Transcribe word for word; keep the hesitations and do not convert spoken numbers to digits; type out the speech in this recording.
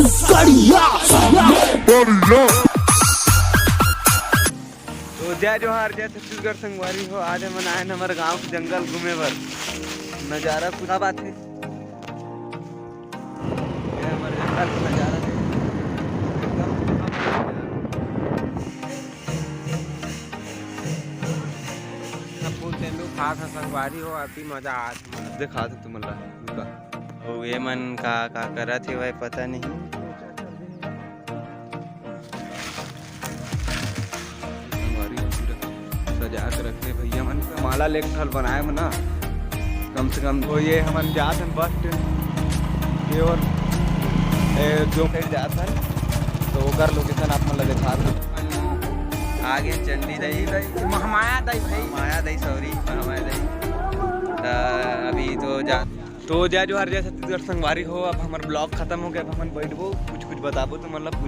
तो जय जोहार, जय छत्तीसगढ़ संगवारी हो। आज हमन आए हन हमर गांव के जंगल घूमे बर। नजारा पूरा बात है। ये हमर जंगल के नजारा है। एकदम फूल तेंदू खात ह संगवारी हो, अति मजा आत। दिखा दे तुमन ला। अउ ये मन का, का करत हे भाई, पता नहीं। संगवारी हो, पूरा सजा के रखे भैया मन। माला लेके ठल बनाए मन ना, कम से कम। तो ये हमन जात हन बस स्टैंड के ओर, ए, जो साइड जात हन, तो ओकर लोकेशन आप मन ला दिखा दो। आगे चंडी दई भाई, महामाया दई भाई, महामाया दई, सॉरी, महामाया दई। त अभी तो जा तो जय जोहार, जय छत्तीसगढ़ संगवारी हो। अब हमर ब्लॉग खत्म हो गया, अब हमन बैठबो, कुछ कुछ बताबो तो मतलब कुछ